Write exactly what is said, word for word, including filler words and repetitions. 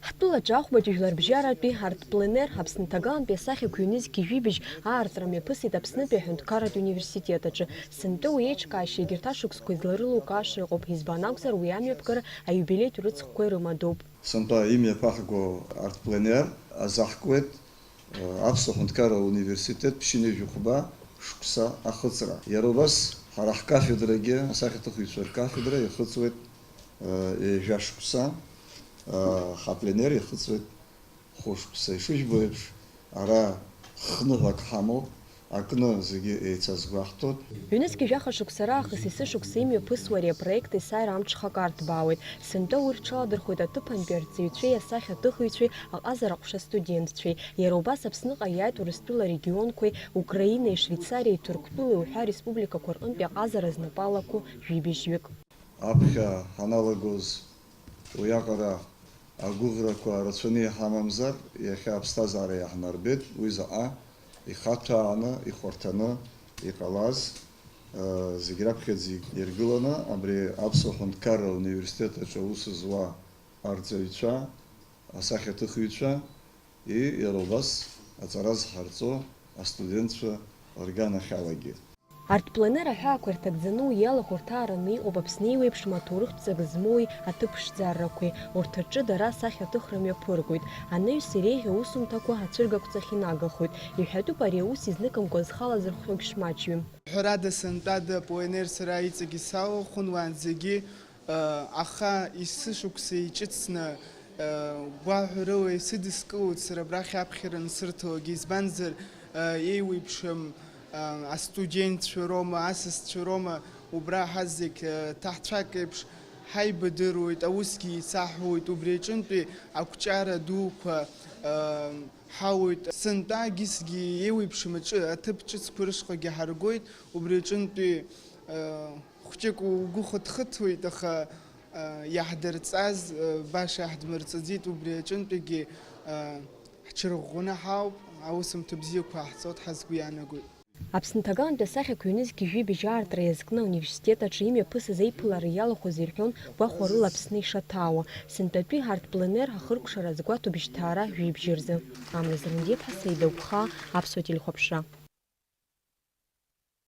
Ҳтәылаҿы ахәбатәи жәларбжьаратәи Art Plein Air Аԥсны ҭагалантәи асахьақәа ҩнызқьи жәибжь аартра мҩаԥысит Аԥснытәи аҳәынҭқарратә университет аҿы. Сынтәа уи еиҿкаашьа егьырҭ ашықәсқәа изларылукааша ыҟоуп, избан акәзар, уи амҩаԥгара аиубилеитә рыцхәқәа ирымадоуп. Сынтәа имҩаԥаҳго Art Plein Air азаҳкуеит, э, Аԥсуа ҳәынҭқарра университет ԥшьынҩажәи хәба шықәса ахыҵра. Иара убас ҳара ҳкафедрагьы, асахьаҭыхыҩцәа ркафедра иахыҵуеит, э, ҩажәа шықәса, э, ҳапленер иахыҵуеит хәышықәса. Ишыжәбо еиԥш, ара хныҳәак ҳамоуп, акны зегьы еицазгәаҳҭоит. Ҩнызқьи жәаха шықәса раахыс есышықәса имҩаԥысуа ари апроект есааира амҽхак арҭбаауеит. Сынтәа уи рҽаладырхәоит аҭыԥантәи арҵаҩцәеи асахьаҭыхыҩцәеи, аҟазара аҟәша астудентцәеи. Иара убас Аԥсныҟа иааит Урыстәыла регионқәеи, Украинеи, Швеицариеи, Ҭырқәтәылеи уҳәа республикақәа рҟынтәи аҟазара знапы алаку жәибжьҩык. Аԥхьа ҳаналагоз уиаҟара агәыӷрақәа рацәаны иҳамамзар, иахьа аԥсҭазаара иаҳнарбеит, уи заҟа ихаҭәааны, ихәарҭаны иҟалаз, э, зегь раԥхьаӡа иргыланы абри Аԥсуа ҳәынҭқарра университет аҿы аус зуа арҵаҩцәа, асахьаҭыхыҩцәа, и, иара убас аҵара зҳарҵо астудентцәа рганахьалагьы. Art Plein Air аҳәаақәа ирҭагӡаны уи иалахәырҭаараны иҟоуп Аԥсны еиуеиԥшым аҭоурыхтә ҵак змоуи аҭыԥ ԥшӡаррақәеи. Урҭ рҿы дара асахьаҭыхра мҩаԥыргоит. Анаҩс иреиӷьу аусумҭақәа ацәыргақәҵахь инагахоит. Иҳәатәуп, ари аус изныкымкәа зхала зырхиогь шмаҷҩым. Ҳәарада, сынтәада Plein Air сара иҵегьы салахәын уаанӡагьы, э, аха есышықәса иҿыцны, э, гәаҳәарыла исыдыскылоит сара абрахь аԥхьара ансырҭалак, избанзар, э, еиуеиԥшым, э, астудентцәа роума, асасцәа роума, убра ҳазегь, э, ҭаҳцәак еиԥш ҳаибадыруеит, аусгьы еицаҳуеит, убри аҿынтәи ақәҿиара дуқәа, э, ҳауеит. Сынтәа агьысгьы еиуеиԥшым аҿы, аҭыԥ ҿыцқәа рышҟагьы ҳаргоит, убри аҿынтәи, э, хәҷык угәы хыҭхыҭуеит, аха, э, иаҳдырҵаз, э, баша иаҳдмырҵаӡеит, убри аҿынтәигьы, э, ҳҽырӷәӷәаны ҳауп, аусумҭа бзиақәа ҟаҳҵоит ҳәа сгәы иаанагоит. Аԥсны ҭагалантәи асахьақәа ҩнызқьи жәибжь аартра иазкны ауниверситет аҿы имҩаԥысыз еиԥылара иалахәыз ирҳәон гәахәарыла Аԥсны ишаҭаауа. Сынтәатәи Art Plein Air ахыркәшара азгәаҭоуп жьҭаара жәибжь рзы. Амра Зеландиаԥҳа, Саида Гәхаа, Аԥсуа телехәаԥшра.